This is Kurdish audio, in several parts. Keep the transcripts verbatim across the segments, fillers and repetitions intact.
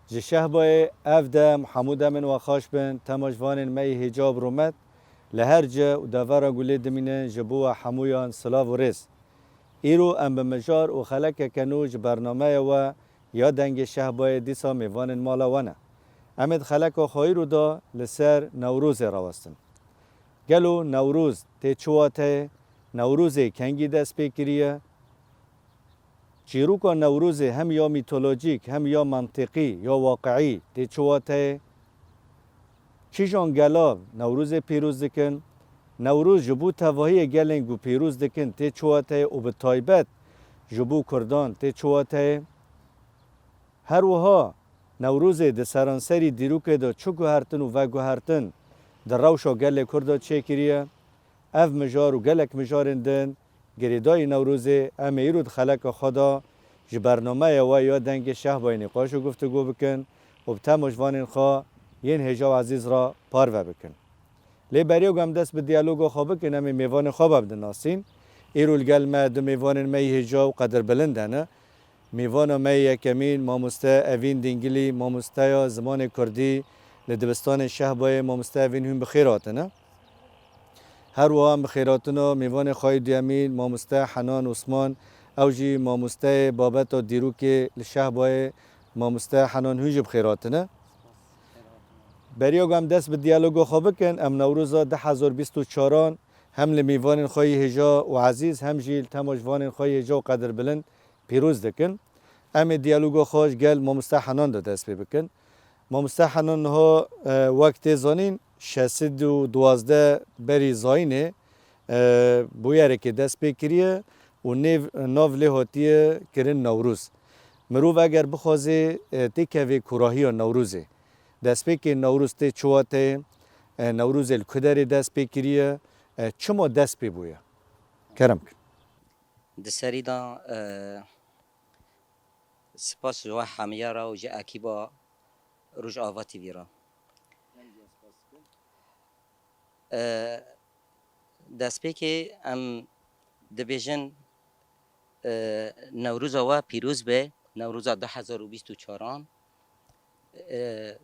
Ji Şehbayê ev dem hemû demên we xweş bin, temaşvanên me yê hêja û rûmet li her cih û devera ku lê dimînin ji bo we hemûyan silav û rêz. Îro em bi mijar û xelekeke nû ji bernameya we ya Dengê Şehbayê dîsa mêvanên mala we ne. Em ê di xeleka xwe îro de li ser Newrozê rawestin. Gelo Newroz tê çi wateyê? Newrozê kengî dest pê kiriye? Çîroka Newrozê hem ya mîtolojîk hem ya mentiqî ya waqiî tê çi wateyê? Kîjan gela Newrozê pîroz dikin? Newroz ji bo tevahiyê gelên ku pîroz dikin tê çi wateyê û bi taybet ji bo Kurdan tê çi wateyê? Her wiha Newrozê di seranserî dîrokê de çi guhertin û veguhertin di rewşa gelê Kurd de çêkiriye? Ev mijar û gelek mijarên din girêdayî Newrozê em ê îro di xeleka xwe de ji bernameya we ya Dengê Şehbayê nîqaş û guftûgo bikin û bi temaşvanên xwe yên hêja û ezîz re parve bikin. Lê beriya ku em dest bi diyaloga xwe bikin, em ê mêvanê xwe bibdin nasîn. Îro li gel me du mêvanên me yê hêja û qedirbilind hene. Mêvana me yê yekemîn, mamoste Evîn Dîngilî, mamosteya zimanê kurdî li dibistanê Şehbayê. Mamoste Evîn, hûn bi xêr hatine. Her wiha em bi xêr hatina mêvanê xwe yê duyemîn, mamoste Henan Osman, ew jî mamosteyê babeta dîrokê li Şehbayê. Mamoste Henan, hûn jî bi xêr hatine. Beriya ku em dest bi diyaloga xwe bikin, em Newroza du hezar bîst û çaran hem li mêvanên xwe yê hêja û ezîz hem jî li temaşvanên xwe yê hêja û qedirbilind pîroz dikin. Em ê diyaloga xwe ji gel mamoste Henan de dest pê bikin. Mamoste Henan, niha, e, wek tê zanîn, şeş sed û duwazdeh berî zayînê, e, bûyerekê dest pê kiriye û nêv, nav lê hatiye kirin Newroz. Mirov eger bixwaze, e, têkeve kûrahiya Newrozê, destpêkê Newroz tê çi wateyê, e, Newrozê li ku derê dest pê kiriye, e, çima dest pê bûye? Kerem kin. Di serî de, e, spas ji we hemiya re û ji ekîba Rojava T V re. E, destpêkê em dibêjin, e, Newroza we pîroz be, Newroza du hezar û bîst û çaran. E,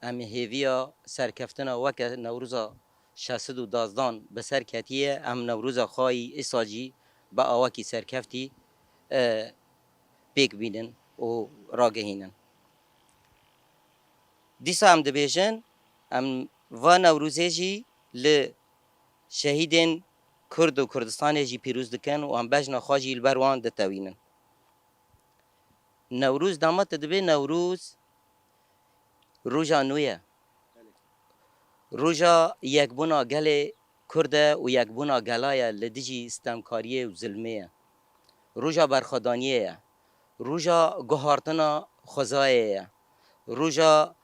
em hêviya serkeftina weke Newroza şeş sed û dazdan bi ser ketiye, em Newroza xwe yî îsa jî bi awakî serkeftî, e, pêk bînin û ragihînin. Dîsa em dibêjin, em va Newrozê jî li şehîdên Kurd û Kurdistanê jî pîroz dikin û em bejna xwe jî li ber wan ditewînin. Newroz, dema tu dibê Newroz, roja nû ye. Roja yekbûna gelê Kurd e û yekbûna gela ye li dijî stemkariyê û zilmê ye. Roja berxwedaniyê ye. Roja guhartina xwezayê ye. Roja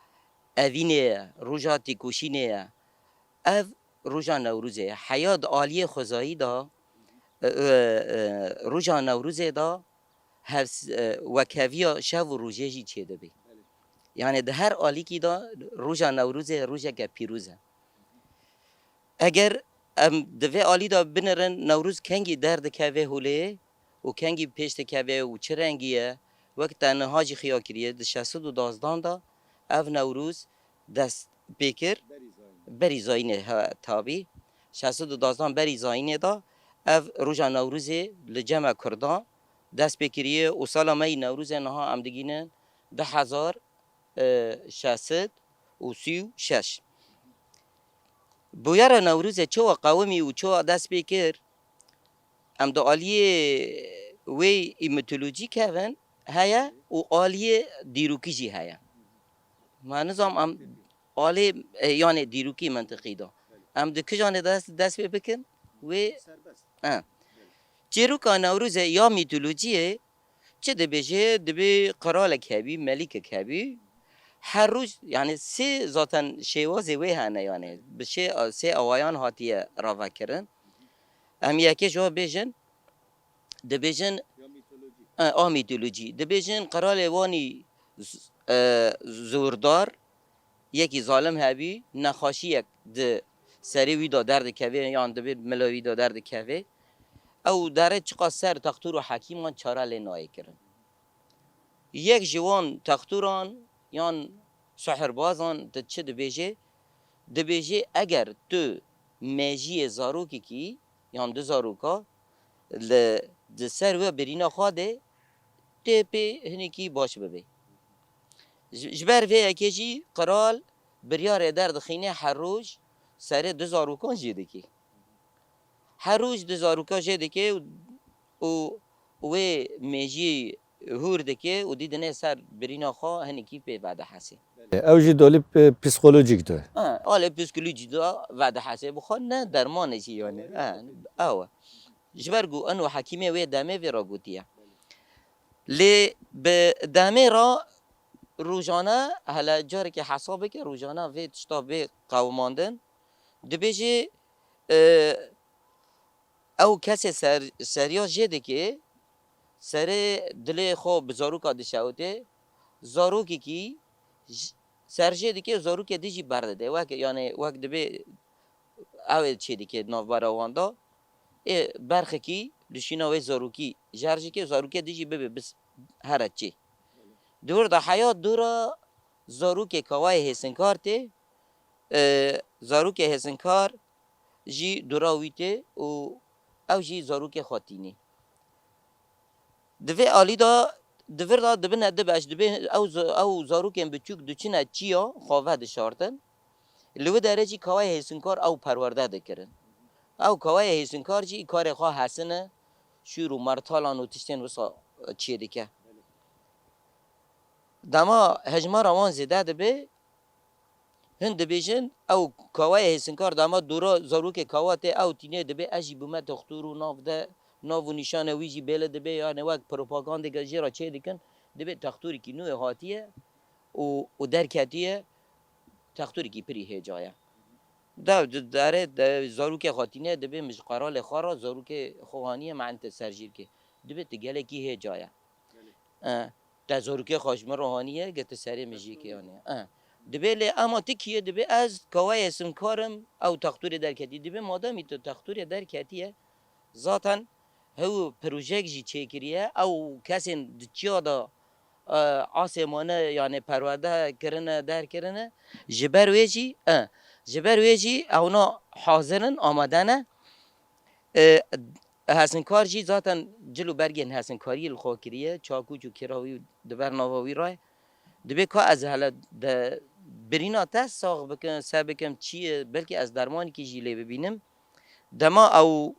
evînê ye. Roja têkoşînê ye. Ev roja Newrozê ye. Heya di aliyê xwezayî de, e, e, e, roja Newrozê de hevs-, e, wekheviya şev û rojê jî çêdibê. Belê. Yani di her alîkî de roja Newrozê rojeke pîroz e. Eger em di vê alî de binirin, Newroz kengî derdikeve holê û kengî pêş dikeve û çi rengî ye, wek te niha jî xiya kiriye, di şeş sed û dazdan de ev Newroz dest pê kir. Berî zayînê. Berî zayînê, he, tabî. Şeş sed û dazdan berî zayînê de ev roja Newrozê li cem e Kurdan dest pê kiriye û sala me yî Newrozê niha em digînin du hezar, e, şeş sed û sî û şeş. Bûyera Newrozê çawa qewimî û çawa dest pê kir? Em di aliyê wê î mitolojî kevin heye û aliyê dîrokî jî heye. Ma nizam em alê, e, yanê dîrokî mentiqî de. Em di kijanê dest, dest pê bikin? Wê, serbest. E. Çîroka Newrozê ya mîtolojiyê çi dibêje, dibê qiralek hebî, melikek hebî. Her roj, yani sê zaten şêwazê wê hene, yani bi şê, sê awayan hatiye ravekirin. Em yekê ji wan bêjin, dibêjin, e, a mîtolojî. Dibêjin qiralê wanî z-, e, zordar, yekî zalim hebî, nexweşiyek di serê wî de derdikeve yan di vê mila wî de derdikeve. Ew dere çiqas ser textûr û hekîman çare lê nayê kirin. Yek ji wan textûran yan sihirbazan di çi dibêje? Dibêje eger tu mejiyê zarokekî yan du zaroka li, di ser we birîna xwe de tê pê hinekî baş bibê. Ji, ji ber vê yekê jî qral biryarê derdixîne her roj serê du zarokan jê dike. Her roj du zaroka jê dike û, û wê mêjiyê hûr dike û dî dine ser birîna xwe hinekî pê vedihesê. Ew jî dolî p-, psîkolojîk do. Ha, alê psîkolojî do vedihesê bi xwe ne dermanê jî yani. Ha, ew e. Ji ber ku eno hekîmê wê demê vê re gotiye. Lê bi demê re rojane hele carekê hesab bike, rojane vê tişta bê qewimandin. Dibêjê, e, ew kesê ser-, seriya jê dike, serê dilê xwe bi zaroka dişewite, zarokekî j-, ser jê dike, zarokê dî jî berdide. Wek, yani, wek dibê ew ê çê dike di navbera wan de. Ê berxekî dişîna wê zarokî jer jike, zarokê dî jî bibe bis here çê. Di wir de heya dû re zarokê kawayê hêsinkar tê, e, zarokê hêsinkar jî dûra wî tê û ew jî zarokê xwe tînî. Di vê alî de, di vir de dibine du beş, dibê ew z-, ew zarokên biçûk diçine çiya xwe vedişartin. Li wî derê jî kawayê hêsinkar ew perwerde dikirin. Ew kawayê hêsinkar jî karê xwe hesine, şûr û mertalan û tiştên wisa çêdike. Dema hejmara wan zêde dibe, hin dibêjin, ew kawayê hêsinkar dema dûra zarokê kawa tê, ew tîne dibê, ez jî bûme doxtor û nav de, nav û nîşanê wî jî bêle dibe, yani wek propagandeke jê re çê dikin, dibê textorekî nû yê hatiye û, û derketiye, textorekî pirî hêca ye. Dew di derê de zarokê xwe tîne, dibê min ji qeralê xwe re zarokê xwe haniye, me ente ser jî dike. Dibê tu gelekî hêca ye. E, te zarokê xwe ji min re haniye, ge tu serê min jî kê haniye. E, dibê lê ema tu kî yê? Dibê ez kawayê hêsinkar im, ew textûrê derketî. Dibê mademî tu textûrê derketiye, zaten hew projek jî çêkiriye, ew kesên di çiya de, e, asê mane, yani perwerde kirine, derkirine. Ji ber wê jî, e, ji ber wê jî ewna hazir in, amade ne. E, hesinkar jî zaten cil û bergên hesinkariyê li xwe kiriye, çakûç û kira wî di ber nava wî re ye. Dibê ka ez hele de birîna te sax bikim, se bikim, çi ye, belkî ez dermanekî jî lê bibînim. Dema ew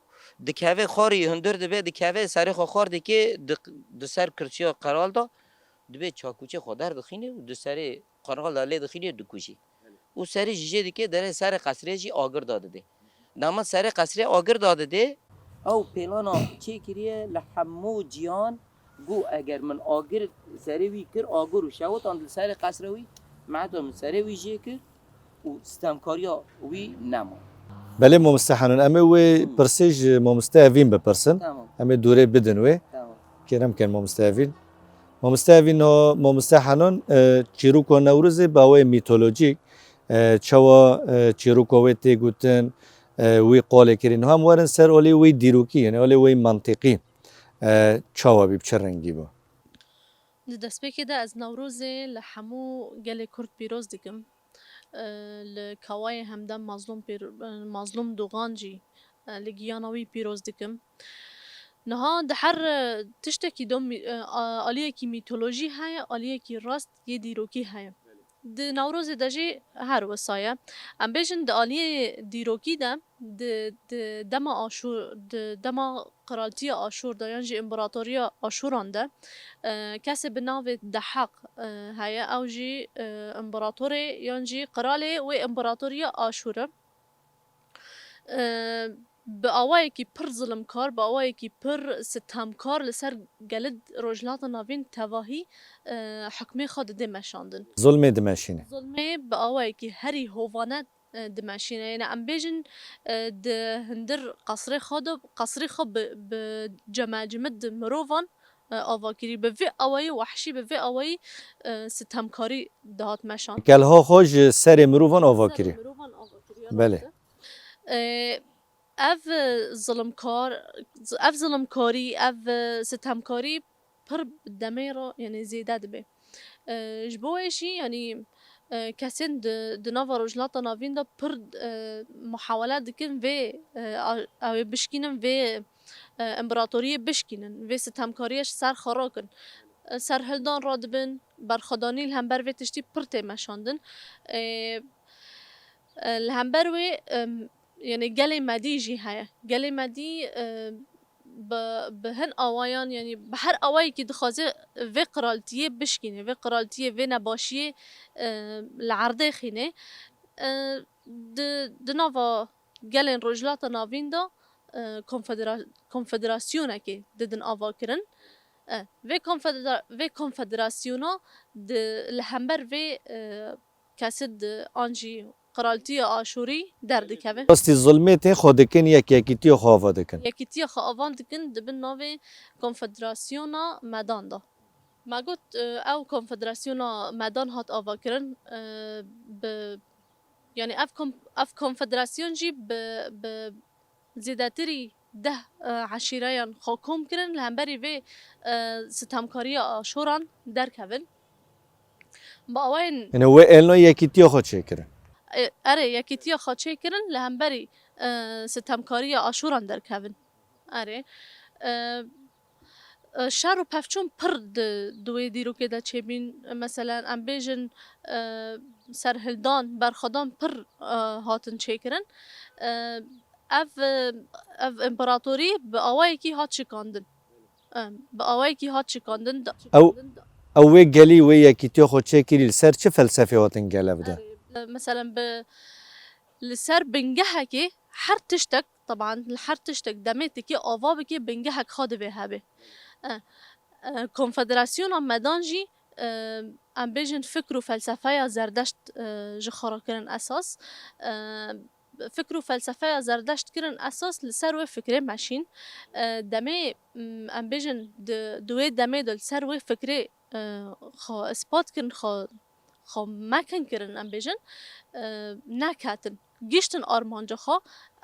dikeve xwarî hundir dibe, dikeve serê xwe xwar dike, di, di ser kursîya qeral de, dibê çakûçê xwe derdixîne û di serê qeral de lê dixîne dikujî. Û serî ji jê dike derê serê qesrê jî agir dadide. Dema serê qesrê agir dadide, ew pêlana çêkiriye li hemû ciyan, got eger min agir serê wî kir, agir û şewitan li serê qesrê wî, meheta min serê wî jê kir û stemkariya wî nema. Belê mamoste Henûn, em ê wê Hmm. pirsê ji mamoste Evîn bipirsin. Tamam. Em ê dûrê bidin wê. Tamam. Kerem kin mamoste Evîn. Mamoste Evîn, o mamoste Henûn, e, çîroka Newrozê bi awayê mîtolojîk, e, çawa, e, çîroka wê tê gotin, e, wî qalê kirî. Niha em werin ser alê wê dîrokî, yani alê wê mentiqî, e, çawa bî, bi çi rengî bû? Di destpêkê de ez Newrozê li hemû gelê Kurd pîroz dikim. E, li kawayê hemdem Mazlûm Pîr-, e, Mazlûm Dogan jî, e, li giyana wî pîroz dikim. Niha di her, e, tiştekî de mî-, e, a-, aliyekî mîtolojî heye, aliyekî rast yê dîrokî heye. Di Newrozê de jî her wisa ye. Em bêjin di aliyê dîrokî de, di, di dema Aşûr, di dema qiraltiya Aşûr de yan jî împaratoriya Aşûran de, e, kesê bi navê Dehaq, e, heye. Ew jî, e, împaratorê yan jî qiralê wê împaratoriya Aşûr e. E, bi awayekî pir zilimkar, bi awayekî pir sitemkar li ser gelê Rojhilata Navîn tevahî, e, hukmê xwe didê meşandin. Zulmê dimeşîne. Zulmê bi awayekî herî hovane, e, dimeşîne. Yanî em bêjin, e, di hundir qesrê xwe de, qesrê xwe bi, bi cemecimid mirovan, e, ava kirî. Bi vê awayî wehşî, bi vê awayî, e, sitemkarî dihat meşand. Kelha xwe ji serê mirovan ava kirî. Serê mirovan ava kirî, ya Belê. Rast e. E, ev, e, zilimkar, ev zilimkarî, ev, e, sitemkarî pir bi demê re, yanî zêde dibe. E, ji bo wê jî, yanî, e, kesên di, di nava Rojhilata Navîn de pir, e, muhawele dikin vê, e, a-, ew ê bişkînin, vê, e, împaratoriyê bişkînin, vê sitemkariyê ji ser xwe rakin. E, serhildan radibin, berxwedanî li hember vê tiştî pir tê meşandin. E, e, li hember wê, e, yanî gelê Medî jî heye. Gelê Medî, e, bi, bi hin awayan, yanî bi her awayekî dixwaze vê qiraltiyê bişkîne, vê qiraltiyê, vê nebaşiyê, e, li erdê xîne. E, di, di nava gelên Rojhilata Navîn de, e, konfedera-, konfederasyonekê didin avakirin. E, vê konfedera-, vê konfederasyona di, li hember vê, e, kesê di an jî qiraltiya Aşûrî derdikeve. Rastî zulmê tên xwe dikin, yek yekîtiya xwe ava dikin. Yekîtiya xwe ava dikin, dibin navê Konfederasyona Medan de. Me got, e, ew Konfederasyona Medan hat avakirin, e, bi, yanî ev kom-, ev konfederasyon jî bi, bi zêdetirî deh, e, eşîreyan xwe kom kirin, li hemberî vê, e, sitemkariya Aşûran derkevin. Bi awayên Yanî wê êlna yekîtiya xwe çêkirin. E, erê, yekîtiya xwe çêkirin, li hemberî, e, sitemkariya Aşûran derkevin. Erê. E, e, şer û pevçûn pir di, di wê dîrokê de çêbîn. Meselen, em bêjin, e, serhildan, berxwedan pir, e, hatin çêkirin. E, ev, e, ev împaratorî bi awayekî hat şikandin. E, bi awayekî hat şikandin. Ew, ew wê gelî wê yekîtiya xwe çêkirî li ser çi felsefê hatin gelev de? E, meselen, bi, li ser bingehekê her tiştek, teban li her tiştek demê tikê ava bikê, bingehek xwe divê hebe. E, e, Konfederasyona Medan jî, e, em bêjin fikr û felsefeya Zerdeşt, e, ji xwe re kirin esas. E, fikr û felsefeya Zerdeşt kirin esas, li ser wê fikrê meşîn. E, demê, m, em bêjin di, di wê demê de li ser wê fikrê, e, xwe ispat kirin, xwe, xwe mekin kirin, em bêjin, e, neketin. Gihiştin armanca xwe,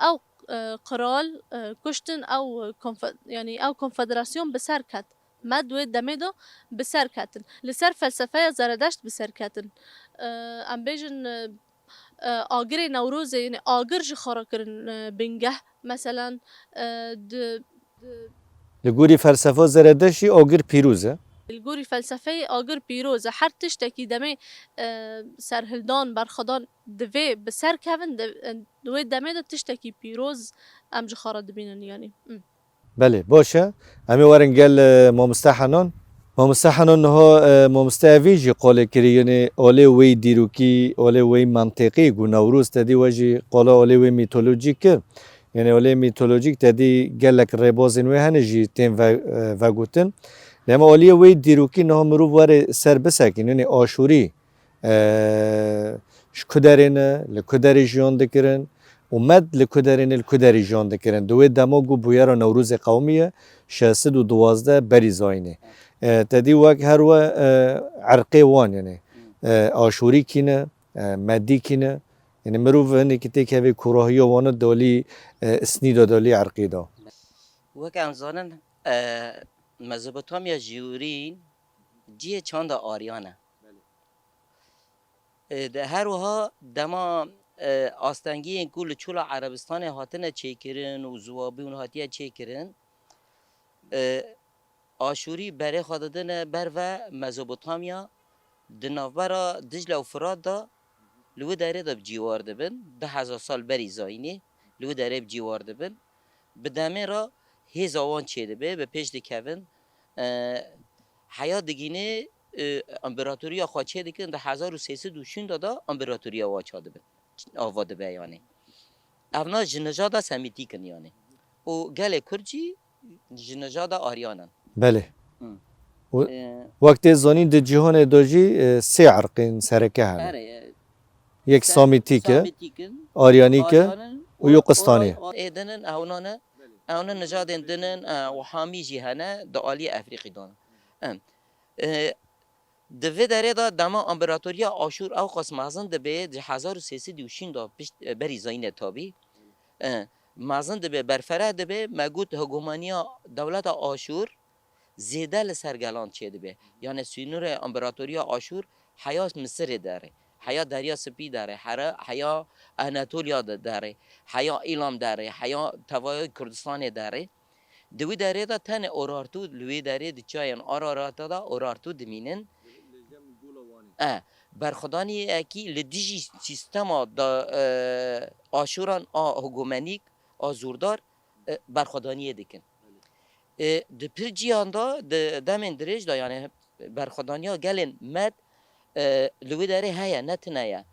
ew, e, qral, e, kuştin, ew konfe-, yanî ew konfederasyon bi ser ket. Me di wê demê de bi ser ketin. Li ser felsefeya Zeredeşt bi ser ketin. E, em bêjin, e, e, agirê Newrozê, yanî agir ji xwe re kirin, e, bingeh. Meselen, e, di, di Li gorî felsefa Zeredeştî agir pîroz e. Li gorî felsefeyê agir pîroz e. Her tiştekî demê, e, serhildan, berxwedan divê bi ser kevin, di, e, di wê demê de tiştekî pîroz em ji xwe re dibînin, yanî. Hmm. Belê, baş e. Em ê werin gel, e, mamoste Henan. Mamoste Henan niha, e, mamoste Evîn jî qolê kirî, yanî olê wê dîrokî, olê wê menteqî ku Newroz te dî we jî qola olê wê mîtolojîk kir. Yanî olê mîtolojîk te dî gelek rêbazên wê hene jî tên ve-, e, vegotin. Lê ema oliyê wê dîrokî niha mirov were ser bisekîn, yanî Aşûrî, e, ji ku derê ne, li ku derê jiyan dikirin û me li ku derê ne, li ku derê jiyan dikirin. Di wê dema ku bûyera Newrozê qewimiye, şeş sed û duwazdeh berî zayînê. E, te dî wek her we, e, erqê wan, yanî, e, Aşûrî kî ne, e, Medî kî ne. Yanî mirov hinekî têkeve kûrahiya wan e dalî, e, îsnî de, dalî erqî de. Wek em zanin, e, Mezopotamya jî hûrîn cihê çanda Aryan e. E, de her wiha dema, e, astengiyên ku li çûla Erebistanê hatine çêkirin û ziwabûn hatiye çêkirin, e, Aşûrî berê xwe didine ber ve Mezopotamya, di navbera Dicle û Firat de li wî derê de bi cîwar dibin, du hezar sal berî zayînê li wî derê bi cîwar dibin. Bi demê re hêza wan çêdibe, bi pêş dikevin, e, heya digîne, e, împeratoriya xwe çêdikin, di hezar û sê sed û şûnde de împeratoriya wan çêdibe, ava dibe yanî. Evna ji nijada Semîtîk in yanî. Û gelê Kurd jî ji nijada Aryan in. Belê. Hı. Û Ee, wek tê zanîn di cîhanê de jî e, sê erqên sereke hene. Erê, e, Yek Sem- Samîtîk e, Samîtîk in, Aryanîk e Aryan in û yê Qustanî. Ê din in, ewnan e, ewnan nijadên din in, e, û Hamî jî hene, di aliyê Efrîqî de ne. Em, e, Di vê derê de dema împaratoriya Aşûr ewqas mezin dibe, di hezar û sê sed û şîn de pişt, e, berî zayînê tabî, e, mezin dibe, berfireh dibe, me got hegemoniya dewleta Aşûr zêde li ser gelan çêdibe. Yanî sînorê împaratoriya Aşûr heya Misirê derê, heya Derya Spî derê, here- heya Anatoliya de- derê, heya Îlam derê, heya tevaya Kurdistanê derê. Di wî derê de tenê Urartu, li wê derê di çiyayên Ararata de Urartu dimînin. E, berxwedaniyekî li dijî sîstema da, e, Aşûran a hegemonîk, a zordar, e, berxwedaniyê dikin. E, di pir ciyan de, di demên dirêj de, yanî berxwedaniya gelên Med, e, li wê derê heye, ne tune ye.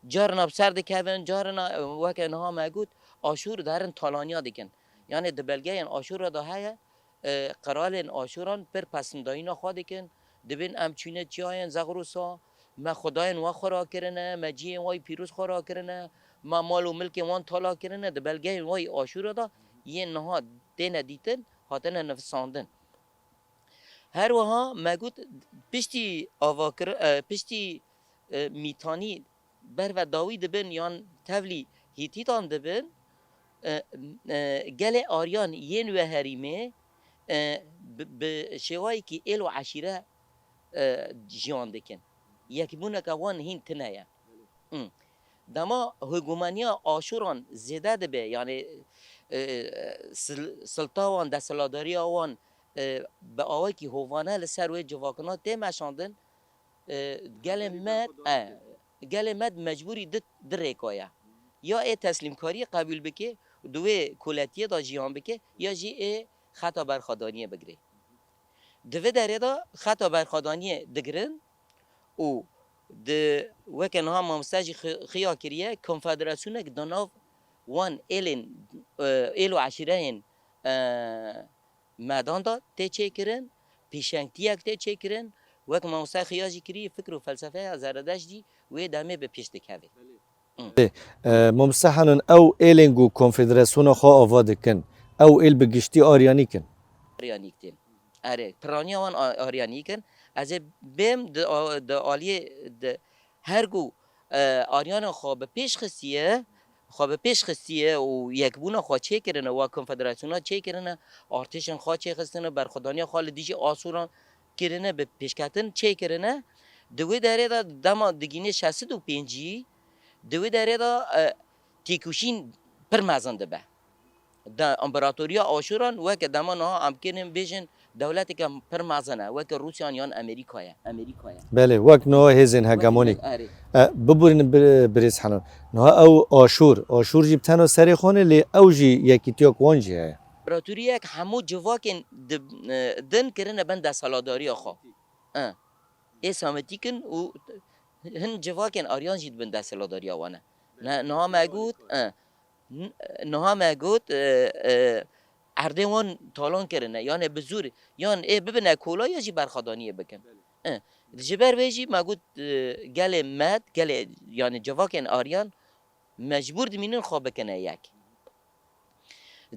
Carina bi ser dikevin, carina, e, weke niha me got, Aşûr derin talaniya dikin. Yanî di belgeyên Aşûra de heye, e, qiralên Aşûran pir pesindayîna xwe dikin. Dibên em çûne çiyayên Zexrûsa, me xwedayên we xwe rakirine, me cihên we yî pîroz xwe rakirine, me mal û milkên wan tala kirine. Di belgeyên we yî Aşûra de yên niha têne dîtin, hatine nivîsandin. Her wiha me got piştî avakir-, e, piştî, e, Mîtanî ber ve dawî dibin yan tevlî Hîtîtan dibin, e, e, gelê Aryan yên wê herîmê, e, bi, bi şêwayekî êl û eşîre, e, jiyan dikin. Yekbûneke wan hîn tune ye. Hı. Dema hegemoniya Aşûran zêde dibe, yanî, e, sil- silta wan, desthilatdariya wan, e, bi awekî hovane li ser wê civakina tê meşandin, e, gelê me, e, gelê me mecbûrî di, di rêka ye. Ya ê teslîmkariyê qebûl bike, di wê koletiyê de jiyan bike, ya jî ê xeta berxwedaniyê bigire. Di vê derê de xeta berxwedaniyê digirin û di, weke niha mamoste jî xi- xiya kiriye, konfederasyonek di nav wan êlên, e, êl û eşîreyên, e, Medan de tê çêkirin, pêşengtiyek tê çêkirin. Wek mamoste xiya jî kirî, fikr û felsefeya Zeredeşt jî wê demê bi pêş dikeve. E, mamoste Henan, ew êlên ku konfederasyona xwe ava dikin, ew êl bi giştî aryanîk in? Aryanîk tên. Erê, piraniya wan a- aryanîk in. Ez ê bêm di a- di aliyê di her ku, e, aryanên xwe bi pêş xistiye, xwe bi pêş xistiye û yekbûna xwe çêkirine, wa konfederasyona çêkirine, artêşên xwe çêxistine, berxwedaniya xwe li dijî Aşûran kirine, bi pêşketin çêkirine. Di wê derê de dema digîne şeş sed û pêncî, di wê derê de, e, têkoşîn pir mezin dibe. De, împaratoriya Aşûran weke dema niha em kirin bêjin dewleteke pir mezin e, weke Rûsyan yan Amerîka ye. Amerîka ye. Belê, wek niha hêzên hegemonîk. Erê. E, biborînin bir- birêz Henan. Niha ew Aşûr, Aşûr jî bi tenha serê xwe ne, lê ew jî yekîtiya wan jî heye. Împaratoriyek hemû civakên di- e, din kirine bin desthilatdariya xwe. E, ê Semîtîk in û hin civakên Aryan jî di bin desthilatdariya wan e. Ne, niha me got, e, n- niha me got, e, e, erdê wan talan kirine, yanê bi zûrî, yan ê bibine kola ya jî berxwedaniyê bikin. E, ji ber vê jî me got, e, gelê Med, gelê, yanî civakên Aryan mecbûr dimînin xwe bikine yek.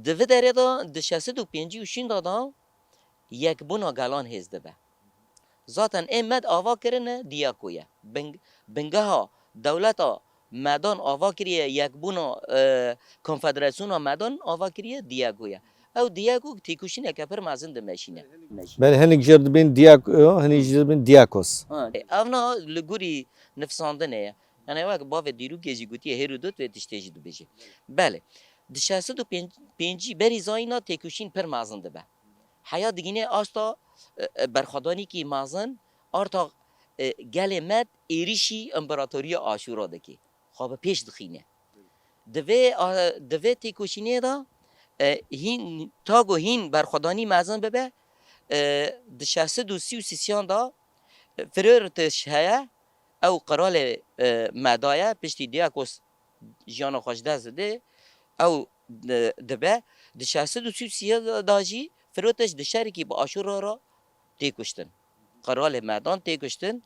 Di vê derê de di şeş sed û pêncî û şîn de de yekbûna gelan hêz dibe. Zaten ê Med ava kirine Diyako ye. Bin- bingeha dewleta Medan ava kiriye, yekbûna, e, konfederasyona Medan ava kiriye Diyako ye. Ew Diyako têkoşîneke pir mezin dimeşîne. Belê, hinek jê re dibên Diyak-, hinek jê re dibên Diyakos. Ha, ev na li gorî nivîsandinê ye. Yanî wek bavê dîrokê jî gotiye, Herodot vê tiştê jî dibêje. Belê. Di şeş sed û pêncî berî zayîna têkoşîn pir mezin dibe. Heya digîne asta, e, e, berxwedanîkî mezin, arta, e, gelê Med êrîşî împaratoriya Aşûra dike. Xwe bi pêş dixîne. Di vê, a, di vê têkoşînê de, e, hîn, ta ku hîn berxwedanî mezin bibe, e, di şeş sed û sî û sêsiyan de, e, Firortiş heye, ew qiralê, e, Meda ye, piştî Diyakos jiyana xwe ji dest dide, Ew, e, dibe, di şeş sed û sî û sê da jî Firoteş di şerekî bi Aşûra re tê kuştin. Qiralê Medan tê kuştin.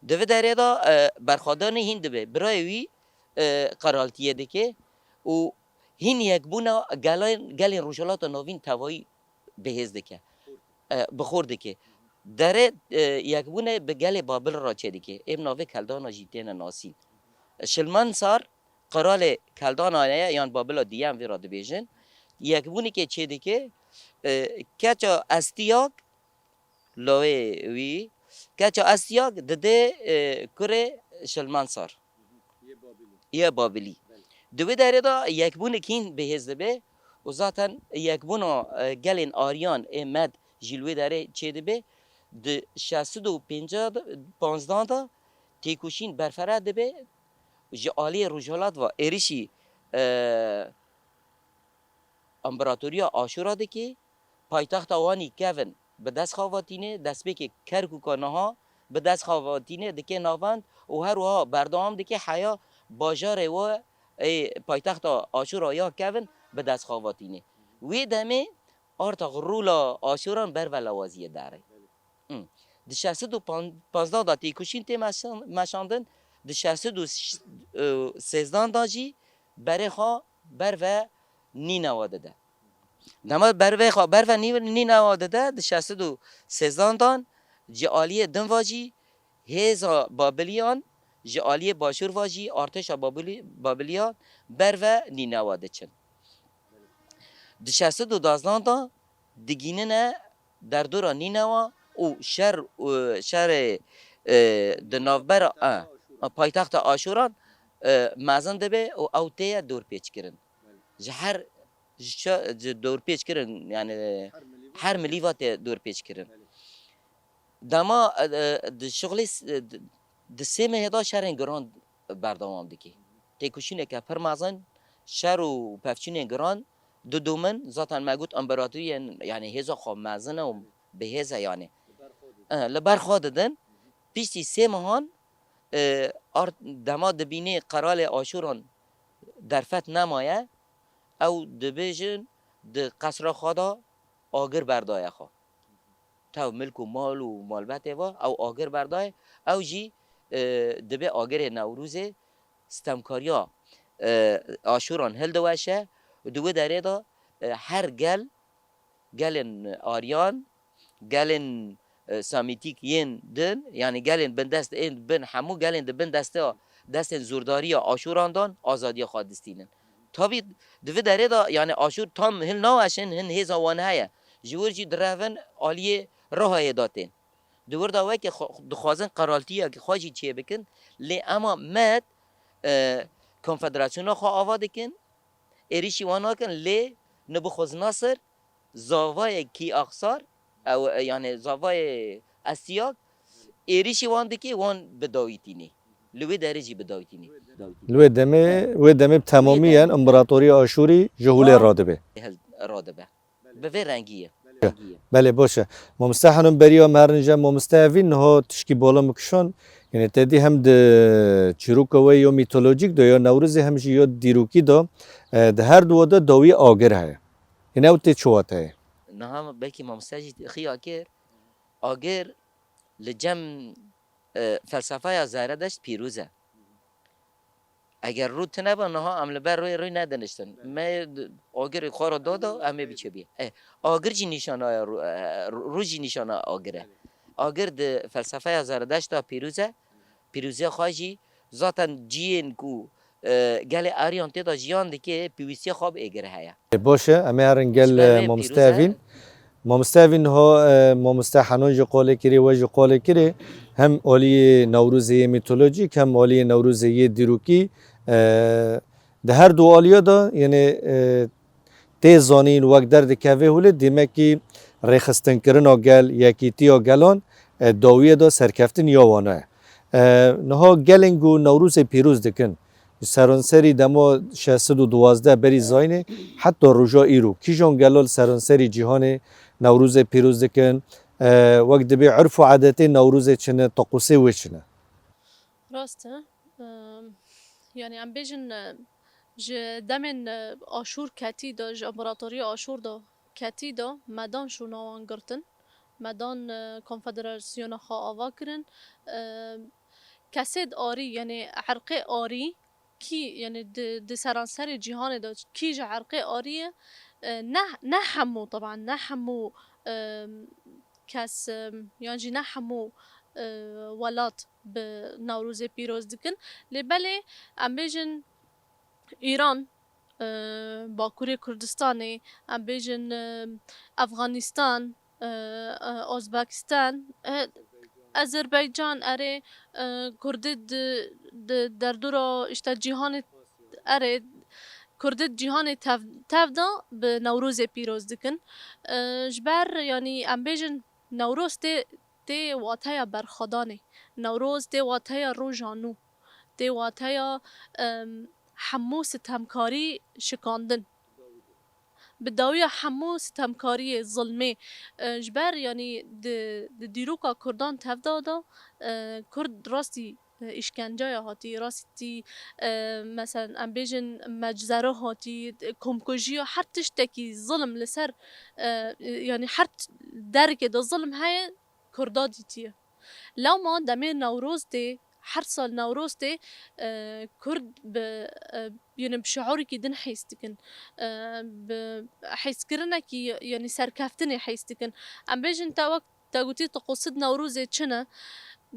Di vî derê de, e, berxwedanê hîn dibe. Birayê wî, e, qiraltiyê dike û hîn yekbûna gelên, gelên Rojhilata Navîn tevayî bi hêz dike. E, bi xor dike. Derê, e, yekbûnê bi gelê Babil re çêdike. Ê bi navê Keldana jî têne nasîn. Şilmansar, qiralê Keldana ye, yan Babila duyem vê re dibêjin. Yekbûnekê çêdike, e, keça Estiyak, lawê wî, keça Estiyak dide, e, kurê Şilmansar. Yê Babilî. Yê Babilî. Belê. Di wê derê de yekbûnek hîn bi hêz dibe û zaten yekbûna, e, gelên Aryan ê Med jî li wê derê çêdibe. Di şeş sed û pêncî panzdan de têkoşîn berfireh dibe. Ji aliyê Rojhilat ve êrişî, e, Împaratoriya Aşûra dike. Paytexta wan î kevin bi dest xwe ve tîne, destpêkê Kerkûka niha bi dest xwe ve tîne, dike navend û her wiha berdewam dike heya bajarê we ê paytexta Aşûra ya kevin bi dest xwe ve tîne. Wê demê artex rûla Aşûran ber ve lewaziyê derê. Hı. Di şeş sed û panzdeh de têkoşîn tê meşan-, meşandin, di şeş sed û sêzdeh de jî berê xwe ber ve Nînewa dide. Dema bervê xwe berve Nî-, Nînewa dide, di şeş sed û sêzdeh dan ji aliyê din ve jî hêza Babiliyan, ji aliyê başûr ve jî artêşa Babili-, Babiliyan berve Nînewa diçin. Di şeş sed û dozdan de digînine derdora Nînewa û şer, û şerê, e, di navbera, e, paytexta Aşûran, e, mezin dibe û ew tê ye dorpêçkirin. Ji her, ji ça-, ji dorpêçkirin, yani her milî va tê dorpêçkirin. Dema, e, e, di şixulê s-, e, di, di sê mehê de şerên giran berdewam dike. Têkoşîneke pir mezin, şer û pevçûnên giran didomin, zaten me got împaratoriyên, yani hêza xwe mezin e û bi hêz e yani. E, li ber xwe didin. Piştî sê mehan, e, art-, dema dibînê qeralê Aşûran derfet nemaye, ew dibêjin di qesra xwe de agir berdaye xwe. Tev milk û mal û malbetê ve ew agir berdayê. Ew jî, e, dibe agirê Newrûzê, stemkariya, e, Aşûran hildiweşe û di wê derê de, e, her gel, gelên Aryan, gelên, e, Samîtîk yên din, yani gelên bindest ên bin hemû gelên di bin deste, destên zordariya Aşûran dan azadiya xwe distînin. Tabî di vî derê de, yani Aşûr tam hil naweşin, hin hêza wan heye. Ji wir jî direvin aliyê Rihayê de tên. Di wir de weke xwe, dixwazin qeraltiyeke xwe jî çêbikin, lê ema Med, e, konfederasyona xwe ava dikin, êrişî wan nakin, lê Nibûxoznasir zavayekî axsar, ew, e, yani zavayê Estiyak, êrişî wan dike, wan bi dawî tînî. Li wê derê jî bi dawî tînî. Li wê demê, wê demê bi temamî yên împaratoriya Aşûrî ji holê radibe. Hil-, radibe. Bi vê rengî ye. Belê, baş e. Mamoste Henon, beriya me herin je Mamoste Evîn, niha tişkî bala min kişand. Yani te dî hem di çîroka we ya mîtolojîk de ya Newrozê hem jî ya dîrokî de, e, di her duwa de dawî agir heye. Hîn ew tê çawa te ye? Niha belkî mamoste jî xiya kir. Agir li cem, e, felsefeya Zeredeşt pîroz e. Eger rû tune ba, niha em li ber rûyê rûyê nediniştin. Me d-, agirê xwe re da da, em ê biçe bî. E, agir jî nîşanaya rû, e, rû, rû jî nîşana agir e. Agir di felsefeya Zeredeşta pîroz e. Pîroziya xwe jî zaten ciyên ku, e, gelê Aryan tê de jiyan dike, pêwîstiya xwe bi êgirê heye. E, baş e, em ê herin gel, e, mamoste Evîn. Mamoste Evîn, niha, e, mamoste Henon jî qolê kirê, we jî qolê kirê. Hem aliyê Newrozê yê mîtolojîk, hem aliyê Newrozê yê dîrokî, e, di her du aliya de, yani, e, tê zanîn wek derdikeve holê, demekî rêxistinkirina gel, yekîtiya gelan, e, dawiyê de serkeftin ya wana ye. E, niha gelên ku Newrozê pîroz dikin, ji seranserî dema şeş sed û duwazdeh berî zayînê heta roja îro, kîjan gela li seranserî cîhanê Newrozê pîroz dikin, e, wek dibê urf û edetê Newrozê çi ne, teqûsê wê çi ne? Rast e. Em, yani em bêjin, e, Ji demên, e, Aşûr ketî de, ji împaratoriya Aşûr de ketî de, medan şûna wan girtin. Medan, e, konfederasyona xwe ava kirin. E, kesêd arî, yanî erqê arî, kî, yanî di, di seranserê cîhanê de kî ji erqê arî ye, e, ne, ne hemû, teban, ne hemû, e, kes, e, yan jî ne hemû, e, welat bi Newrozê pîroz dikin. Lê belê em bêjin Îran, e, Bakurê Kurdistanê, em bêjin, e, Efxanistan, e, e, Ozbekistan, e, Azerbaycan, erê, e, Kurdê di, di derdora, işte, cîhanê, erê, Kurdê di cîhanê tev-, tev de bi Newrozê pîroz dikin. E, ji ber, yanî, em bêjin Newroz tê, tê wateya berxwedanê. Newroz tê wateya roja nû. Tê wateya, em, hemû sitemkarî şikandin. Bi dawiya hemû sitemkariyê, zilmê, e, ji ber, yanî di, di dîroka Kurdan tevda de, e, Kurd rastî, e, îşkenceya hatî, rastî, e, meselen, em bêjin meczera hatî, komkujiya, her tiştekî zilm li ser, e, yanî her t-, derikê de zilm heye, Kurda dîtiye. Lewma demê Newroz tê, her sal Newroz tê, e, Kurd bi, e, yanî bi şiûrekî din hîs dikin. E, bi hîskirinekî, yanî serkeftinê hîs dikin. Em bêjin te wek te gotî, tiqûsîd Newrozê çi ne?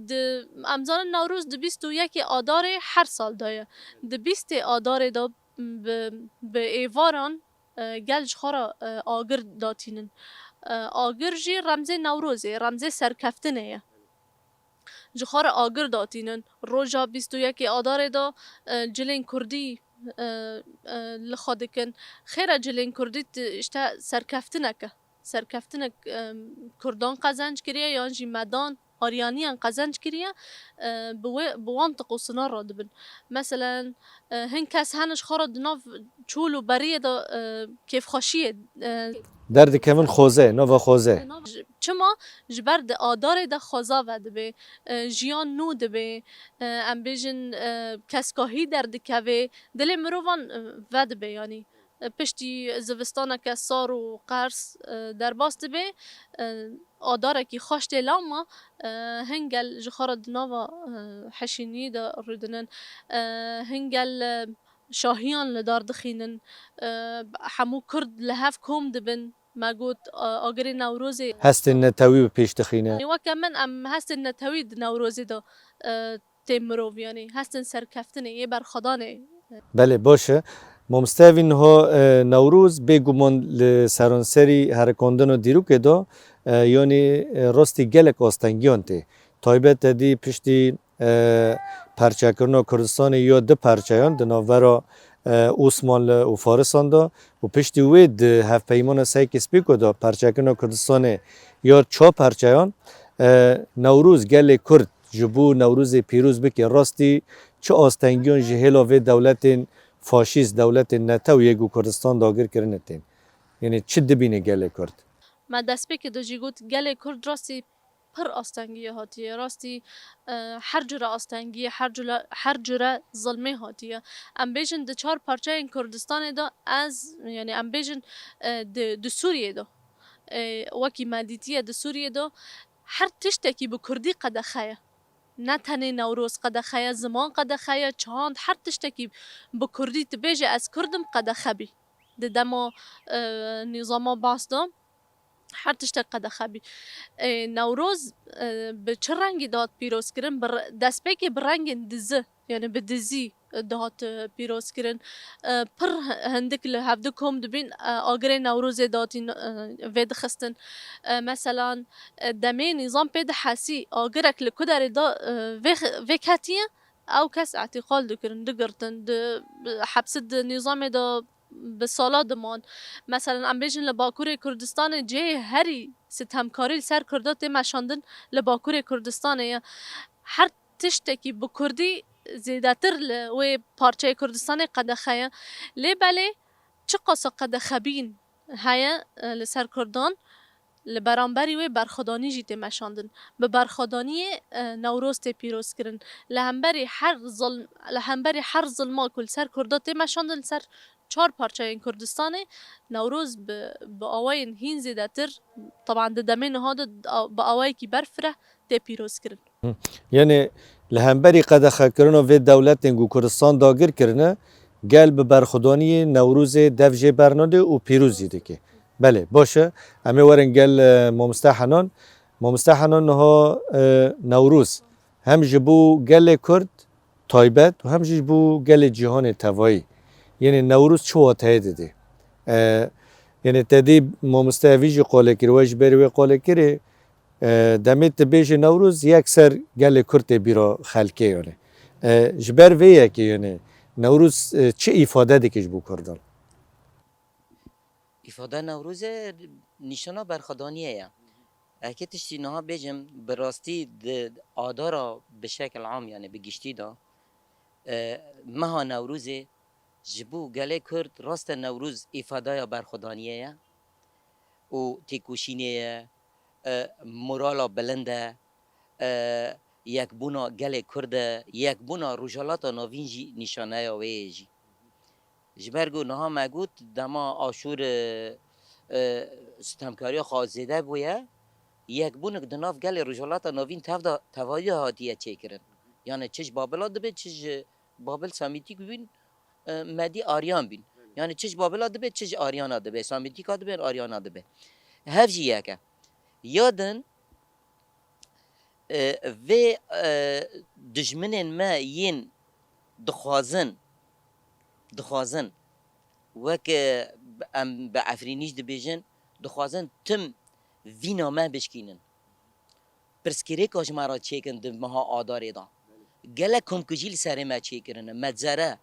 Di, em zanin Newroz di bîst û yekê Adarê her sal de ye. Di bîstê Adarê de bi, bi êvaran, e, gel ji xwe re, e, agir datînin. E, agir jî remzê Newrozê, remzê serkeftinê ye. Ji xwe re agir datînin. Roja bîst û yekê Adarê de, e, cilên kurdî, e, e, li xwe dikin. Xêre cilên kurdî ti-, işte serkeftinek e. Serkeftinek, e, kurdan qezenc kiriye yan jî medan, aryaniyan qezenc kiriye, e, bi wê, bi wan tiqûsina re dibin. Meselen, e, hin kes hene ji xwe re di nav çûl û beriyê de, e, kêfxweşiyê, e, Derdikevin xwezê, nava xwezê. Çima? Ji ber di Adarê de xweza vedibe, e, jiyan nû dibe, e, em bêjin, e, keskahî derdikeve, dilê mirovan, e, vedibe, yanî. E, piştî zivistaneke sar û qers, e, derbas dibe, e, Adarekî xweş tê, lewma, e, hin gel ji xwe re di nava, e, hişîniyê de rûdinin. E, hin gel, e, şahiyan li dar dixînin. E, hemû Kurd li hev kom dibin. Me got, e, agirê Newrozê. Hestên netewî bi pêş dixîne. Weke min, em hestên netewî di Newrozê de, e, tê mirov, yanî hestên serkeftinê, yê berxwedanê. Belê, baş e. Mamoste Evîn, niha, e, Newroz bêguman li seranserî herikandina dîrokê de, e, yanî, e, rastî gelek astengiyan tê. Taybet te dî piştî, e, perçekirina Kurdistanê ya du perçeyan di navbera, e, Osmanli û Farisan de û piştî wê di Hevpeymana Sykes-Picot de perçekirina Kurdistanê ya çar perçeyan, e, Newroz gelê Kurd ji bo Newrozê pîroz bike, rastî çi astengiyan ji hêla vê dewletên faşîst, dewletên netew yê ku Kurdistan dagir kirine tên? Yanî çi dibîne gelê Kurd? Me destpêkê de jî got, gelê Kurd rastî pir astengiyê hatiye, rastî, e, her cure astengiyê, her cure, her cure zilmê hatiye. Em bêjin di çar parçeyên Kurdistanê de ez, yanî em bêjin, e, di, di Sûriyê de, e, wekî me dîtiye di Sûriyê de her tiştekî bi kurdî qedexe ye. Ne tenê Newroz qedexe ye, ziman qedexe ye, çand, her tiştekî bi kurdî tu bêje ez kurd im, qedexe bî. Di dema, e, nîzama Baas de her tiştek qedexe bî. E, Newroz, e, bi çi rengî dihat pîrozkirin? Bi re-, destpêkê bi rengên dizi, yanî bi dizî, e, dihat, e, pîrozkirin. E, pir h-, hindik li hevdu kom dibîn, e, agirê Newrozê datîn, e, vêdixistin. E, meselan, e, demê nîzam pê dihesî agirek li ku derê da, e, vê-, vêketiye, ew kes îtîqal dikirin, digirtin, di, hepsi di nîzamê de bi sala diman. Meselan, em bêjin li Bakurê Kurdistanê cihê herî sitemkarî li ser Kurda tê meşandin li Bakurê Kurdistanê ye. Her tiştekî bi kurdî zêdetir li wê parçeyê Kurdistanê qedexe ye. Lê belê çiqasa qedexebîn heye, e, li ser Kurdan, Li beramberî wê berxwedanî jî tê meşandin. Bi berxwedaniyê, e, Newroz tê pîrozkirin. Li hemberî her zilm-, li hemberî her zilma ku li ser Kurda tê meşandin, li ser çar parçeyên Kurdistanê, Newroz bi, bi awayên hîn zêdetir, teban di demê niha de bi awayekî berfireh tê pîrozkirin. Yanî li hemberî qedexekirina vê dewletên ku Kurdistan dagir kirine, gel bi berxwedaniyê Newrozê dev jê bernade û pîroz jî dike. Belê, baş e. Em ê werin gel, e, mamoste Henan. Mamoste Henan, niha, e, Newroz hem ji bo gelê Kurd taybet û hem jî ji bo gelê cîhanê tevayî. Yanî Newroz çi wateyê dide? E, yanî te dî mamoste evî jî qale kir, we ji ber wê qale kirê, e, demê tu bêjî Newroz, yekser gelê Kurd tê bîra xelkê yanî. E, ji ber vê yekê yanî Newroz, e, çi îfade dike ji bo Kurdan? Îfade Newrozê nîşana berxwedaniyê ye. Eke tiştî niha bêjim, bi rastî di adara bi şekil am, yanî bi giştî de, e, meha Newrozê ji bo gelê Kurd rast e Newroz îfadeya berxwedaniyê ye û têkoşînê ye, e, morala bilind e, e, yekbûna gelê Kurd e, yekbûna Rojhilata Navîn jî nîşaneya wê ye jî. Ji ber ku niha me got, dema Aşûr, e, e, sitemkariya xwe zêde bûye, yekbûnik di nav gelê Rojhilata Navîn tev de, tevayî de hatiye çêkirin. Yanî çi ji Babila dibe, çi ji Babil Semîtîk bîn, e, Medî Aryan bîn. Yanî çi ji Babila dibe, çi ji Aryana dibe, Semîtîka dibe, Aryana dibe. Hev jî yek e. Ya din, e, vê, e, dijminên me yên dixwazin, dixwazin, wek, e, em bi Efrînî jî dibêjin, dixwazin tim vîna me bişkînin. Pirsgirêka ji me re çêkin di meha Adarê de. Gelek komkujî li serê me çêkirine, meczere.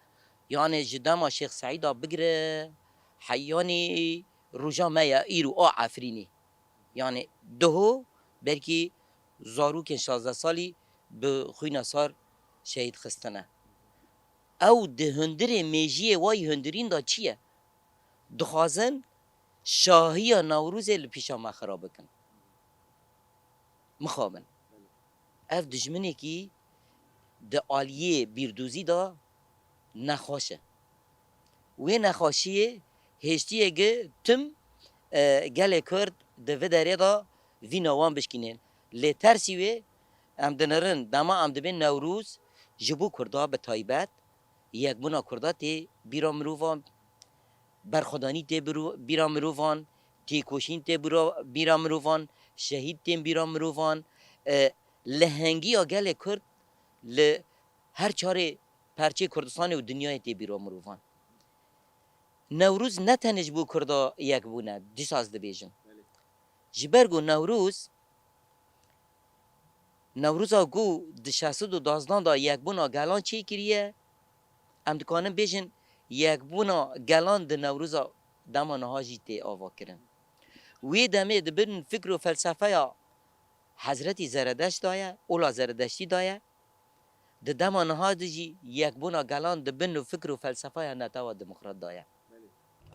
Yanî ji dema Şêx Seîda bigire, heyanî roja me ye îro a Efrînê. Yanî doho belkî zarokên şazdeh salî bi xwîna sar şehîd xistine. Ew di hundirê mêjiyê wayî hundirîn de çi ye? Dixwazin şahiya Newrozê li pîşa me xira bikin. Mixabin. Ev dijminekî di aliyê bîrdozî de nexweş e. Wê nexweşiyê hêştiye gi tim, e, gelê Kurd di vê derê de vîna wan bişkînin. Lê tersî wê em dinirin dema em dibên Newroz ji bo Kurda bi taybet, yekbûna Kurda tê bîra mirovan, berxwedanî tê biro-, bîra mirovan, têkoşîn tê biro-, bîra mirovan, şehîd tên bîra mirovan, e, lehengiya gelê Kurd li her çarê perçê Kurdistanê û dinyayê tê bîra mirovan. Newroz ne tenê ji bo Kurda yekbûn e, dîsa ez dibêjim. Ji ber ku Newroz, Newroza ku di şeş sed û dozdan de yekbûna gelan çêkiriye, em dikarin bêjin yekbûna gelan di Newroza dema niha jî tê avakirin. Wê demê di bin fikr û felsefeya Hezretî Zeredeşt de ye, ola Zeredeştî de ye. Di dema niha de jî yekbûna gelan di bin û fikr û felsefeya netewa demokrat de ye.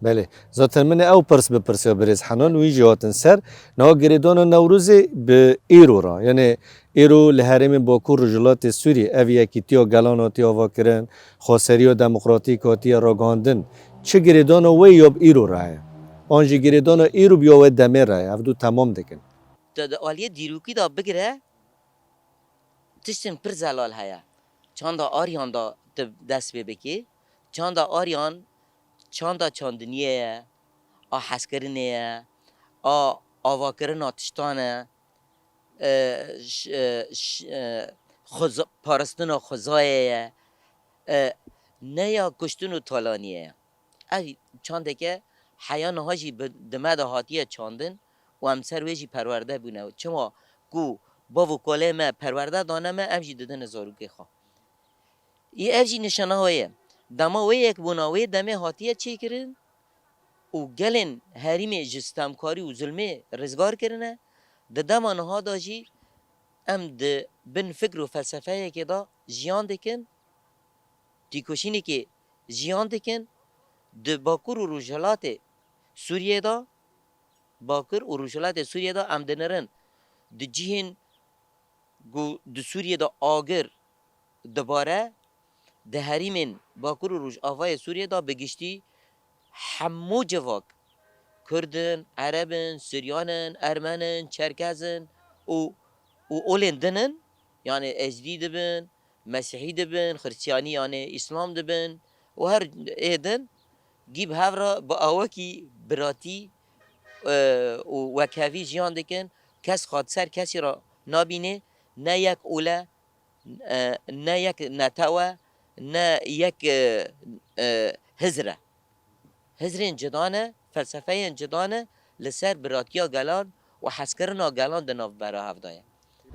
Belê. Zaten min ê ew pirs bipirsiya birêz Henan, wî jî hatin ser. Niha girêdana Newrozê bi îro re. Yanî îro li herêmên Bakur Rojhilatê Sûriyê ev yekîtiya gelan hatiye avakirin, xweseriya demokratîk hatiye ragihandin. Çi girêdana wê ya bi îro re heye? An jî girêdana îro bi ya wê demê re heye? Ev du temam dikin. Te di aliyê dîrokî de bigire, tiştên pir zelal heye. Çanda Aryan de tu dest pê bikî. Çanda Aryan, çanda çandiniyê ye, a hezkirinê ye, a avakirina tiştan e, e, ş-, e, ş-, e, xweza-, paristina xwezayê ye, e, ne ya kuştin û talaniyê ye. Ev çandeke heya niha jî bi, di me de hatiye çandin û em ser wê jî perwerde bûne. Çima ku bav û kalê me perwerde dane me, em jî didine zarokê xwe. Î ev jî nîşana wê ye. Dema wê yekbûna wê demê hatiye çêkirin û gelên herîmê ji stemkarî û zulmê rizgar kirine, di dema niha de jî em di bin fikr û felsefeyekê de jiyan dikin, têkoşînekê jiyan dikin, di Bakur û Rojhilatê Sûriyê de Bakur û Rojhilatê Sûriyê de em dinirin di cihên ku di Sûriyê de agir dibare, di herêmên Bakur û Rojavayê Sûriyê de bi giştî hemû civak, Kurd in, Ereb in, Suryan in, Ermen in, Çerkez in û, û olên din in, yanî Ezdî dibin, Mesîhî dibin, Xirîstiyanî yanî Îslam dibin û her ê din gî bi hev re bi awekî biratî, e, û wekhevî jiyan dikin. Kes xwe di ser kesî re nabîne, ne yek ole, e, ne yek netewe, ne yek, e, e, hizr e. Hizrên cida ne, felsefeyên cida ne, li ser biratiya gelan û hezkirina gelan di navbera hev de ye.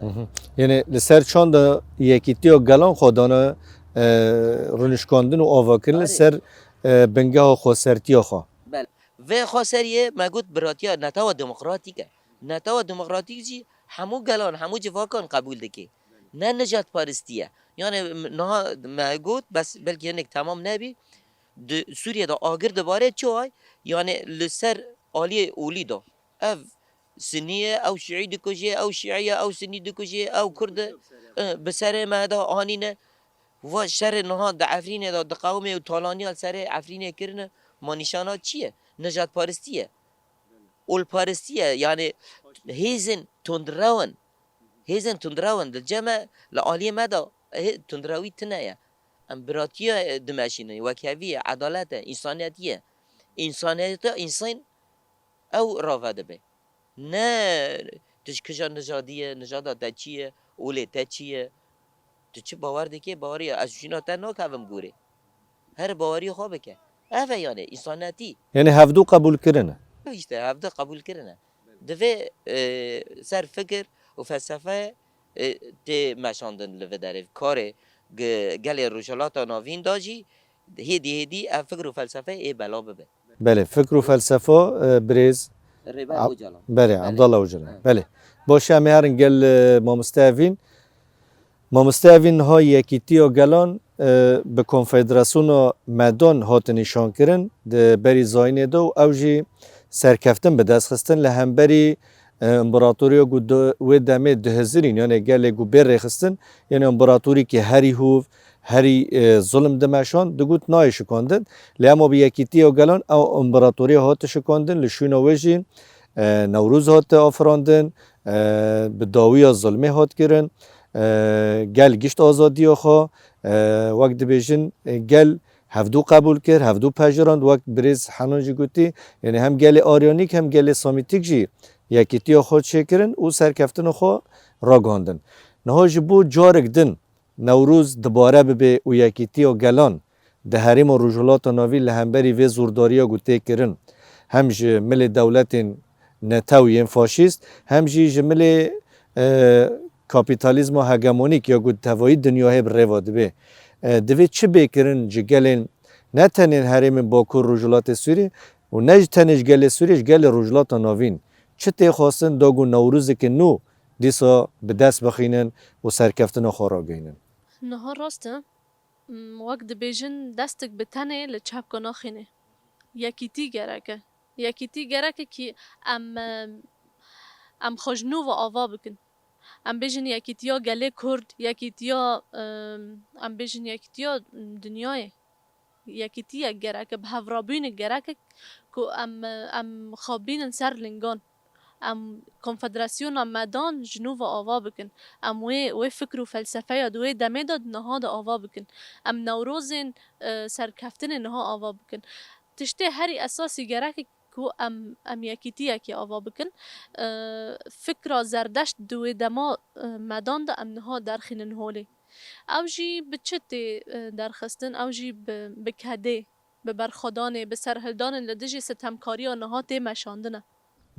Mhm. Yanî li ser çanda yekîtiya gelan xwe dane, e, rûnişkandin û avakirin li Erê. ser, e, bingeha xwesertiya xwe. Bel. Vê xweseriyê me got biratiya netewa demokratîk e. Netewa demokratîk jî hemû gelan, hemû civakan qebûl dike. Ne nijadparistî ye. Yani m-, niha me got, bes belkî hinek temam nebî, di Sûriyê de agir dibare çi way? Yani li ser aliyê olî de. Ev Sinî ye, ew Şîî dikujê, ew Şîî ye, ew Sinî dikujê, ew Kurd e, e, bi serê me de anîne. Va şerê niha di Efrînê de diqewime û talaniya li serê Efrînê kirine, ma nîşana çi ye? Nijadparistî ye. Olparistî ye. Yani hêzên tundrew in. Hêzên tundrew in. Li cem me, li aliyê me de hê-, tundrewî tune ye. Em biratiya, e, dimeşînin. Wekhevî ye, edalet e, însaniyetî ye. Însaniyeta însan ew rave dibe. Ne tu ji kija nijadî ye, nijada te çi ye, olê te çi ye? Tu çi bawer dikê, baweriya ez jîna te nakevim gorê. Her baweriya xwe bike. Ev e yani, însanetî. Yani hevdu qebûl kirine. Îşte hevdu qebûl kirine. Divê, e, ser fikir û felsefe, e, tê meşandin li vê derê. Karê ge-, gelê Rojhilata Navîn de jî hêdî hêdî ev fikr û felsefe ê bela bibe. Belê, fikr û felsefa, e, birêz Rêber Ab-, Ocalan. Belê, Belê. Abdallah Ocalan. Evet. Belê. Baş e, em ê herin gel, e, mamoste Evîn. Mamoste Evîn niha Yekîtiya Gelan, e, bi Konfederasyona Medan hate nîşankirin di berî zayînê de û ew jî serkeftin bi dest xistin li hemberî, e, împaratoriya ku di wê demê dihizirîn, yanê gelê ku bê rêxistin, yanê împaratorîkê herî hûv, herî, e, zulm dimeşand, digot nayê şikandin. Lê hema bi Yekîtiya Gelan ew împaratoriya hate şikandin, li şûna wê jî, e, Newroz hate afirandin, e, bi dawiya zilmê hat kirin, e, gel gişt azadiya xwe, e, wek dibêjin, e, gel hevdû qebûl kir, hevdû pejirand, wek birêz Henan jî gotî, yanî hem gelê Aryanîk hem gelê Samîtîk jî yekîtiya xwe çêkirin û serkeftina xwe ragihandin. Niha ji bo carek din Newroz dibare bibe û yekîtiya gelan di herêma Rojhilata Navîn li hemberî vê zordariya ku tê kirin, hem ji milê dewletên netew yên faşîst, hem jî ji milê, e, kapîtalîzma hegemonîk ya ku tevayî dinyayê bi rê ve dibe. E, divê çi bê kirin ji gelên, ne tenê herêmên Bakur Rojhilatê Sûriyê û ne ji tenê ji gelê Sûriyê, ji gelê Rojhilata Navîn çi tê xwestin da ku Newrozeke nû dîsa bi dest bixînin û serkeftina xwe ragihînin? Niha rast e. M, wek dibêjin, destek bi tenê li çepka naxîne. Yekîtî gerek e. Yekîtî gerek e kî em, em xwe ji nû ve ava bikin. Em bêjin yekîtiya gelê Kurd, yekîtiya, em, em bêjin yekîtiya dinyayê. Yekîtiyek gerek e, bi hevrabûyînek gerek e ku em, em xwe bînin ser lingan. Em konfederasyona me dan ji nû ve ava bikin. Em wê, wê fikr û felsefeya di wê demê de di niha de ava bikin. Em Newrozên, e, serkeftinê niha ava bikin. Tiştê herî esasî gerek e ku em, em yekîtiyekê ava bikin. E, fikra Zerdeşt di wê dema, e, me dan de em niha derxînin holê. Ew jî bi çi tê, e, derxistin? Ew jî bi, bi kedê, bi berxwedanê, bi serhildanên li dijî sitemkariya niha tê meşandin e.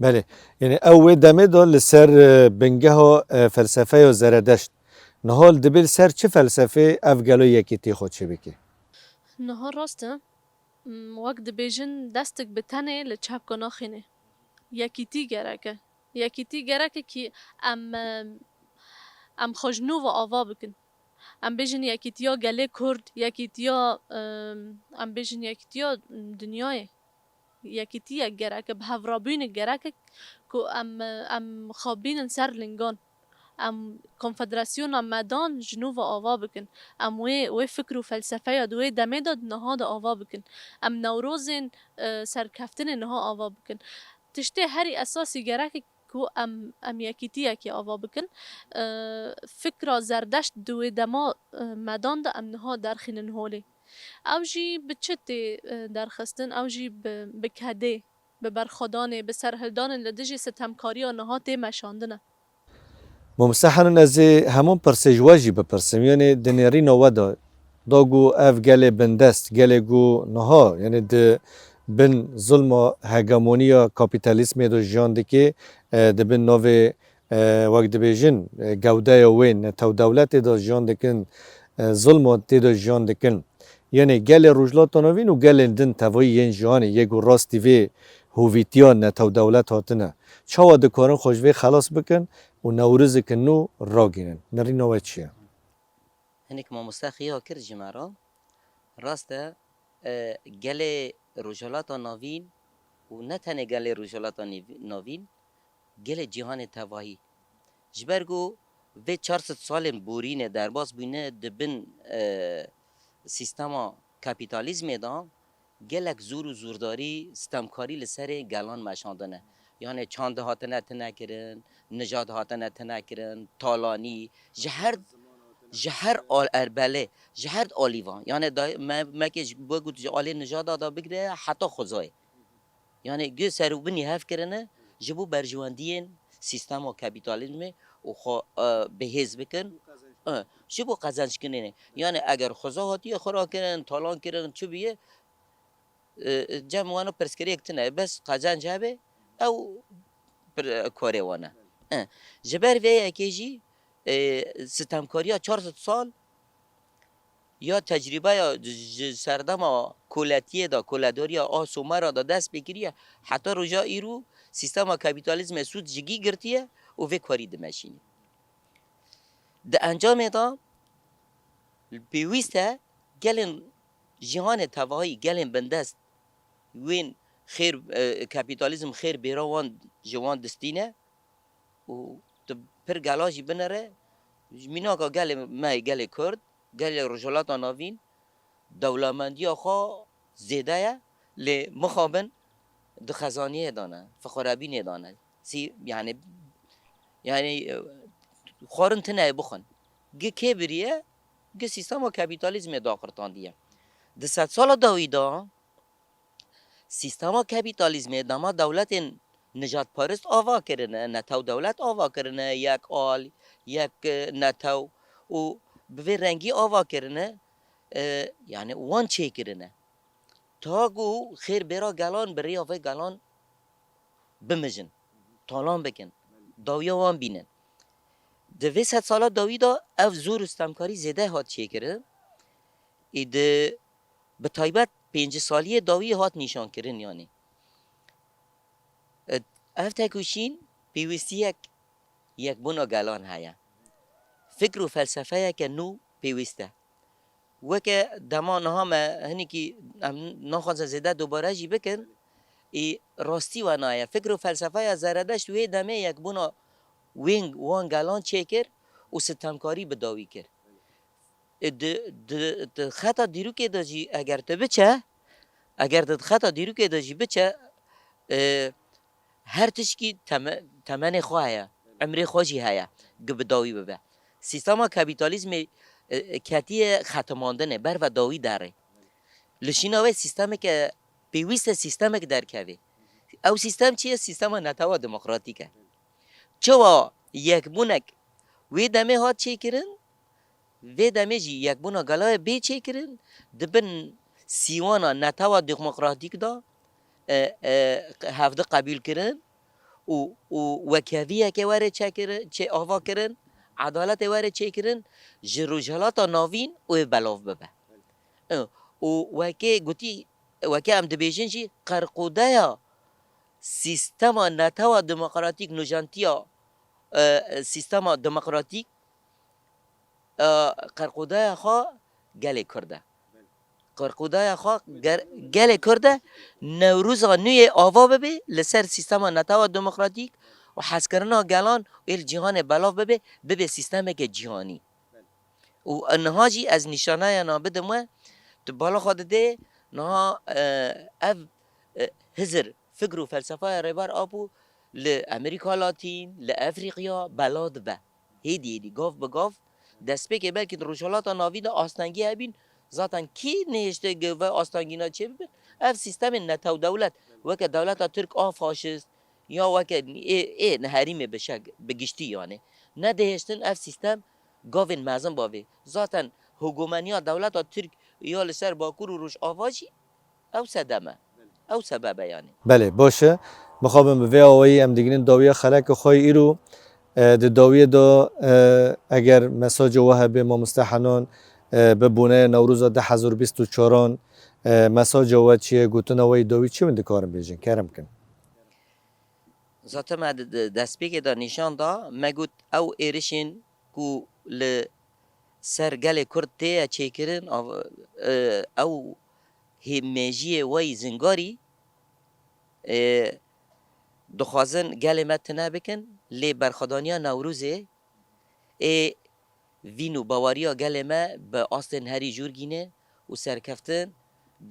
Belê. Yanî ew wê demê de li ser, e, bingeha, e, felsefeya Zeredeşt. Niha li dibê li ser çi felsefê ev gelo yekîtî xwe çêbike? Niha rast e. M, wek dibêjin, destek bi tenê li çepka naxîne. Yekîtî gerek e. Yekîtî gerek e kî em, em xwe ji nû ve ava bikin. Em bêjin yekîtiya gelê Kurd, yekîtiya, em, em bêjin yekîtiya dinyayê. Yekîtiyek gerek e, bi hev rabûyînek gerek e ku em, em xwe bînin ser lingan. Em konfederasyona me dan ji nû ve ava bikin. Em wê, wê fikr û felsefeya di wê demê de di niha de ava bikin. Em Newrozên, e, serkeftinê niha ava bikin. Tiştê herî esasî gerek e ku em, em yekîtiyekê ava bikin. E, fikra Zerdeşt di wê dema, e, me dan de em niha derxînin holê. Ew jî bi çi tê, e, derxistin? Ew jî bi, bi kedê, bi berxwedanê, bi serhildanên li dijî sitemkariya niha tê meşandin e. Mamoste Henan, ez ê heman pirsê ji we jî bipirsim. Yanî di nêrîna we de, da ku ev gelê bindest, gelê ku niha, yanî di bin zilma hegemoniya kapîtalîzmê de jiyan dike, e, di bin navê, e, wek dibêjin, e, gewdeya wê netewdewletê de jiyan dikin, e, zilma tê de jiyan dikin. Yanî gelê Rojhilata Navîn û gelên din tevayî yên jihanê yê ku rastî vê hovîtiya netewdewlet hatine. Çawa dikarin xwe ji vê xelas bikin û newrozeke nû ragihînin? Nirîna we çi ye? Hinek mamoste xiya kir ji me re. Rast e, e, gelê Rojhilata Navîn û ne tenê gelê Rojhilata Nîv-, Navîn, gelê cîhanê tevahî. Ji ber ku vê çar sed salên borînê derbas bûne di bin, e, sîstema kapîtalîzmê de, gelek zor û zordarî, stemkarî li serê gelan meşandine. Yanê çand hatine tune kirin, nijad hatine tune kirin, talanî, ji her, ji her al-, erbelê, ji her alî van. Yanê da-, me, me kê ji, wek got, ji alê nijada da bigire heta xwezayê. Yanê gi ser û binî hev kirine ji bo berjewendiyên sîstema kapîtalîzmê û xwe, e, bihêz bikin. E, ji bo qezenc kirinê. Yanê eger xweza hatiye xwe rakirin, talan kirin, çi bûye, e, cem wana pirsgirêk tune. Bes qezenc hebe, ew pir-, karê wan e. E, ji ber vê yekê jî, e, sitemkariya çar sed sal ya tecrûbeya ji serdema koletiyê de, koledoriya a Somera de dest pê kiriye, heta roja îro sîstema kapîtalîzmê sûd ji gî girtiye û vê karî dimeşîne. Di encamê de pêwîst e gelên cîhanê tevahî, gelên bindest, wên xêr, e, kapîtalîzm xêr bêra wan ji wan distîne û tu pir gela jî binere, ji mînaka gelê me, gelê Kurd, gelê Rojhilata Navîn, dewlemendiya xwe zêde ye, lê mixabin di xezaniyê de ne, fiqrebînê de ne. Sî-, yanî, yanî, e, xwarin tune ye bixwin. Gi kê biriye? Gi sîstema kapîtalîzmê daqurtandiye. Di sedsala dawî de sîstema kapîtalîzmê dema dewletên nijadparist ava kirine, netew dewlet ava kirine, yek al, yek, e, netew û bi vê rengî ava kirine, e, yanî wan çêkirine. Ta ku xêr bêra gelan bi rêya vê gelan bimijin, talan bikin, dawiya wan bînin. Di vê sedsala dawî de ev zor û stemkarî zêde hat çêkirin. Ê di, bi taybet pêncî saliyê dawî hat nîşankirin yanî. E, ev tekoşîn pêwîstiyek yekbûna gelan heye. Fikr û felsefeyeke nû pêwîst e. Weke dema niha me hinekî em naxwazin zêde dubare jî bikin, ê rastî wena ye. Fikr û felsefeya Zeredeşt wê demê yekbûna wên wan gelan çêkir û sitemkarî bi dawî kir. E, di, di, di xeta dîrokê de jî eger tu biçe, eger tu di xeta dîrokê de jî biçe, e, her tişkî teme-, temenê xwe heye, emrê xwe jî heye, gi bi dawî bibe. Sîstema kapîtalîzmê, e, e, ketiye xetimandinê, ber ve dawî derê. Li şîna wê sîstemeke pêwîst e, sîstemek derkeve. Ew sîstem çi ye? Sîstema netewa demokratîk e. Çawa yekbûnek wê demê hat çêkirin, vê demê jî yekbûna gelayê bê çêkirin, di bin sîwana netewa demokratîk de, e, e, hevdi qebûl kirin û, û wekheviyeke were çêkirin, çê ava kirin, edaletê were çêkirin, ji Rojhilata Navîn wê belav bibe. E, û wekê gotî, wekê em dibêjin jî, qerqodeya sîstema netewa demokratîk, nûjantiya, e, sîstema demokratîk, e, qerqodeya xwe gelê Kurd e. Qirqûdaya xwe ger-, gelê Kurd e, Newroza nû yê ava bibe li ser sîstema netewa demokratîk û hezkirina gelan ê li cîhanê belav bibe, bibe sîstemeke cîhanî. Û niha jî ez nîşaneyana bidim we, tu bala xwe didê, niha, e, ev, e, hizir, fikr û felsefeya Rêber Apo li Amerîka Latîn, li Efrîqya bela dibe. Hêdî hêdî, gav bi gav, destpêkê belkî di Rojhilata Navîn de astengî hebîn, zaten kî nihêşte ve astengîna çêbibin? Ev sîstemên netewdewlet, weke dewleta Tirk a faşist, ya weke ê, ê herîmê bi şek, bi giştî yani, nedihêştin ev sîstem gavên mezin bavê. Zaten hogomeniya dewleta Tirk ya li ser Bakur û Rojava jî ew sedem e. Ew sebeb e yani. Belê, baş e. Mixabin bi vê awayî em digihînin dawiya xeleka xwe yê îro. E, di dawiyê de, e, eger mesaja we hebe mamoste Henan, e, bi boneya Newroza du hezar û bîst û çaran, e, mesaja we çi ye, gotina we yê dawî çi min dikarin bêjin? Kerem kin. Zaten me di, di destpêkê de nîşan da, me got ew êrişên ku li ser gelê Kurd tê ye çêkirin, av-, e, ew hê-, mêjiyê we yî zingarî, e, dixwazin gelê me tune bikin, lê berxwedaniya Newrozê ê vîn û baweriya gelê me bi astên herî jûr gîne û serkeftin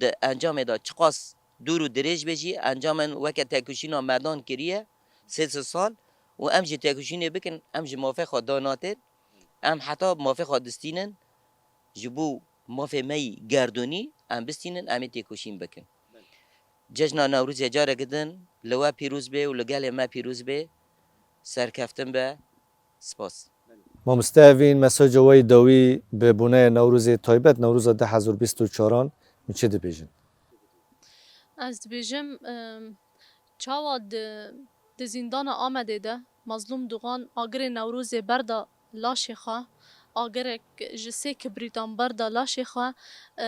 di encamê de çiqas dûr û dirêj be jî, encamên weke têkoşîna medan kiriye sê sed sal û em jî têkoşînê bikin, em ji mafê xwe danatên, em heta mafê xwe distînin, ji bo mafê me yî gerdûnî em bistînin, em ê têkoşîn bikin. Cejna Newrozê careke din li we pîroz be û li gelê me pîroz be, serkeftin be. Spas. Mamoste Evîn, mesaja we yê dawî bi boneya Newrozê taybet, Newroza du hezar û bîst û çaran min çi dibêjin? Ez dibêjim, em, çawa di, di zîndana Amedê de Mazlûm Dogan agirê Newrozê berda laşê xwe, agirek ji sê kibrîtan berda laşê xwe, e,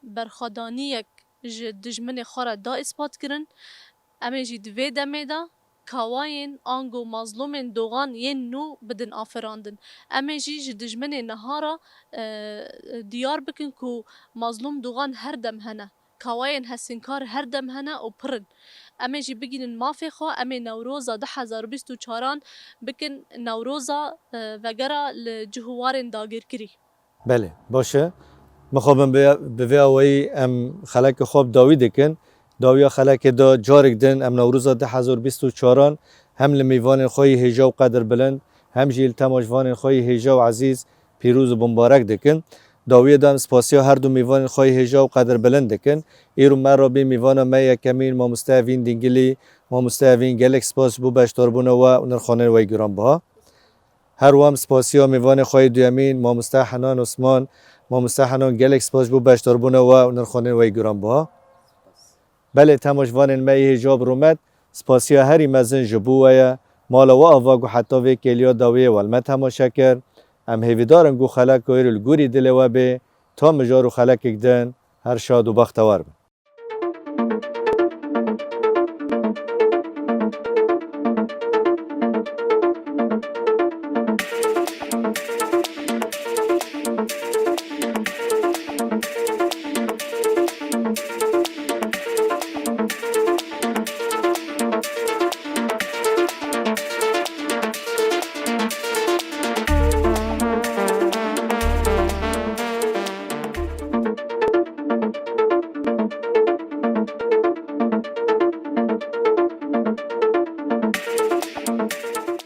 berxwedaniyek ji dijminê xwe re da îspat kirin. Em ê jî di vê demê de kawayên ango mazlûmên Dogan yên nû bidin afirandin. Em ê jî ji dijminê niha re, e, diyar bikin ku Mazlûm Dogan her dem hene. Kawayên hesinkar her dem hene û pir in. Em ê jî bigihînin mafê xwe, em ê Newroza du hezar û bîst û çaran bikin Newroza, e, vegera li cih û warên dagirkirî. Belê, baş e. Mixabin bi, bi vê awayî em xelekê xwe bi dawî dikin. Dawiya xelekê de carek din em Newroza du hezar û bîst û çaran hem li mêvanên xwe yê hêja û qedirbilind, hem jî li temaşvanên xwe yê hêja û ezîz pîroz û bimbarek dikin. Dawiyê de em spasiya her du mêvanên xwe yê hêja û qedirbilind dikin. Îro me re bê mêvana me yekemîn, mamoste Evîn Dîngilî. Mamoste Evîn, gelek spas ji bo beşdarbûna we û nirxanên we yê giranbiha. Her wiha em spasiya mêvanê xwe yê duyemîn, mamoste Henan Osman. Mamoste Henan, gelek spas ji bo beşdarbûna we û nirxanên we yê giranbiha. Belê, temaşvanên me yê hêja bi rûmet, spasiya herî mezin ji bo we ye. Mala we ava ku heta vê kêliya dawiyê we li me temaşe kir. Em hêvîdar in ku xeleka îro li gorî dilê we bê. Ta mijar û xelekek din, her şad û bextewar bin.